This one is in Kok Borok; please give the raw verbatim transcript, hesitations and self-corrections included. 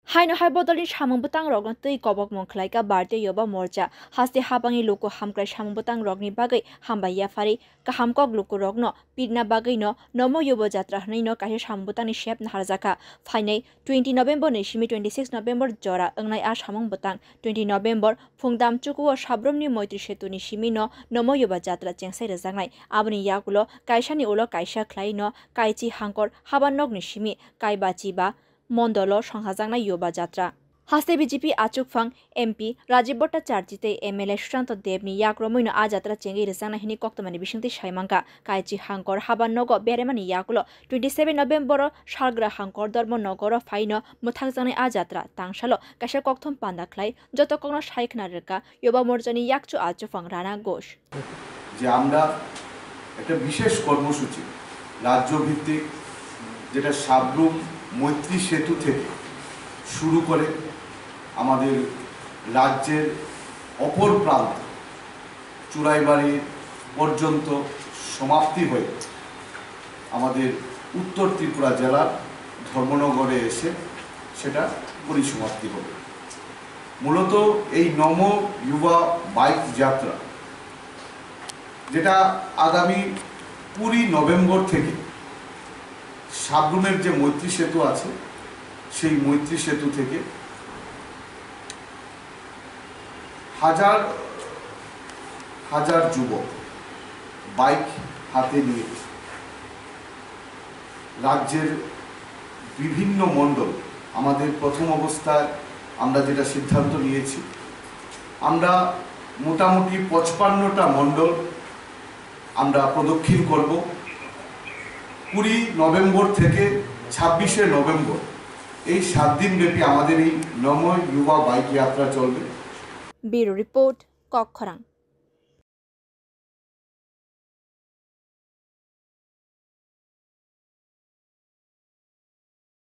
Haino hai bodolni samung bwtangrokno twi kobokmung khlaikha Bharatiya Yuva Morcha. Haste habangni luku hamkrai samung bwtangrokni bagwi hambai yaphari, kaham kok lukurokno pirna bagwino Nomo Yuva Jatra hwnwino kaisa samung bwtangni sep naharjakha. Phainai twenty November ni simi twenty six November jora wngnai a samung bwtang. Twenty November phungdam chukuo Sabrumni Moitri Setuni simino Nomo Yuva Jatra chengsai rwjaknai. Aboni yagulo kaisani ulo kaisa khlaino kaichi hangkor haba nokni simi kaibachi ba mondolo songhajaknai Yuva Jatra. Haste B J P achukphang M P Rajiv Bhattacharjee tei M L A Sushanta Debni yakromwino a jatra chengwi rwjaknai hwnwi koktwmani bisingtwi saimangkha. Kaichi hangkor haba nogo beremani yakulo twenty seven November-o Salgra hangkor Dharma Nogoro phaino mwthakjaknai a jatra. Tangsalo kaisa kokthom panda khlai joto kokno sai khna rwkha Yuva Morchani yakchu achukphang Rana Ghosh. যে আমরা একটা বিশেষ কর্মসূচি রাজ্যভিত্তিক, যেটা সাবরুম মৈত্রী সেতু থেকে শুরু করে আমাদের রাজ্যের অপর প্রান্ত চুড়াইবাড়ি পর্যন্ত সমাপ্তি হয়ে আমাদের উত্তর ত্রিপুরা জেলার ধর্মনগরে এসে সেটা পরিসমাপ্তি হবে। মূলত এই নমো যুবা বাইক যাত্রা, যেটা আগামী কুড়ি নভেম্বর থেকে সাবরুমের যে মৈত্রী সেতু আছে, সেই মৈত্রী সেতু থেকে হাজার হাজার যুবক বাইক হাতে নিয়ে রাজ্যের বিভিন্ন মণ্ডল, আমাদের প্রথম অবস্থায় আমরা যেটা সিদ্ধান্ত নিয়েছি, আমরা মোটামুটি পঁচপান্নটা মণ্ডল আমরা প্রদক্ষিণ করব। কুড়ি নভেম্বর থেকে ছাব্বিশে নভেম্বর, এই সাত দিন ব্যাপী আমাদের এই নমো যুবা বাইক যাত্রা চলবে। Bureau Report, Kokkhorang.